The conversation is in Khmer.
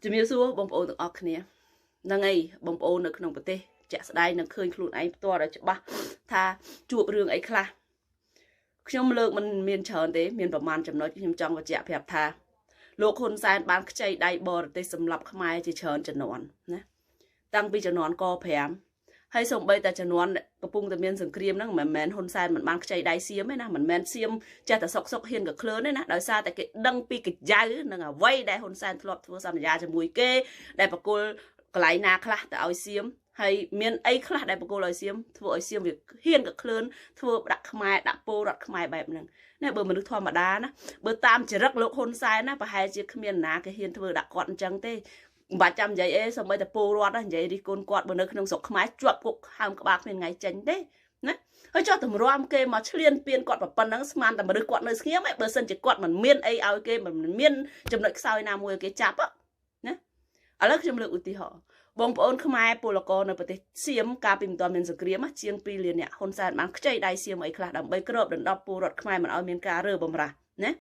ជំរាបសួរបងប្អូនទាំងអស់គ្នាហ្នឹងហើយបងប្អូននៅក្នុងប្រទេសជាក់ស្ដែងនឹងឃើញខ្លួនឯងផ្ទាល់ដល់ច្បាស់ថាជួបរឿងអីខ្លះខ្ញុំលើកមិនមានច្រើនទេមានប្រមាណចំណុចខ្ញុំចង់បញ្ជាក់ប្រាប់ថាលោកហ៊ុនសែនបានខ្ចីដៃបរទេសសម្រាប់ខ្មែរជាច្រើនជំនាន់ណាតាំងពីជំនាន់ក5ហើយសូម្បីតែជំនាន់កំពុងតែមានសង្គ្រាមហ្នឹងមិនមែនហ៊ុនសែនមិនបានខ្ចីដៃសៀមទេណាមិនមែនសៀមចេះតែសុកសុកហ៊ានកក្លឿនទេណាដោយសារតែគេដឹងពីកញ្ចៅនិងអ្វីដែលហ៊ុនសែនធ្លាប់ធ្វើសន្យាជាមួយគេដែលបកគលកន្លែងណាខ្លះទៅឲ្យសៀមហើយមានអីខ្លះដែលបកគលឲ្យសៀមធ្វើឲ្យសៀមវាហ៊ានកក្លឿនធ្វើដាក់ខ្មែរដាក់ពលរដ្ឋខ្មែរបែបហ្នឹងណាបើមនុស្សធម្មតាណាបើតាមចរិតលោកហ៊ុនសែនណាប្រហែលជាគ្មានណាគេហ៊ានធ្វើដាក់គាត់អញ្ចឹងទេមិនបាច់ចាំនិយាយអីសូម្បីតែពលរដ្ឋនិយាយរិះគន់គាត់បើនៅក្នុងស្រុកខ្មែរជាប់គុកហើមក្បាលគ្មានថ្ងៃចេញទេណាហើយចុះតម្រាំគេមកឆ្លៀនពៀនគាត់ប៉ុណ្ណឹងស្មានតែមនុស្សគាត់នៅស្ងៀមឯងបើសិនជាគាត់មិនមានអីឲ្យគេមិនមានចំណុចខ្សោយណាមួយឲ្យគេចាប់ណាឥឡូវខ្ញុំលើកឧទាហរណ៍បងប្អូនខ្មែរពលករនៅប្រទេសសៀមកាលពីមិនទាន់មានសង្គ្រាមជាង2លានអ្នកហ៊ុនសែនបានខ្ចីដៃសៀមអីខ្លះដើម្បីគ្របដណ្ដប់ពលរដ្ឋខ្មែរមិនឲ្យមានការរើបំរាស់ណា។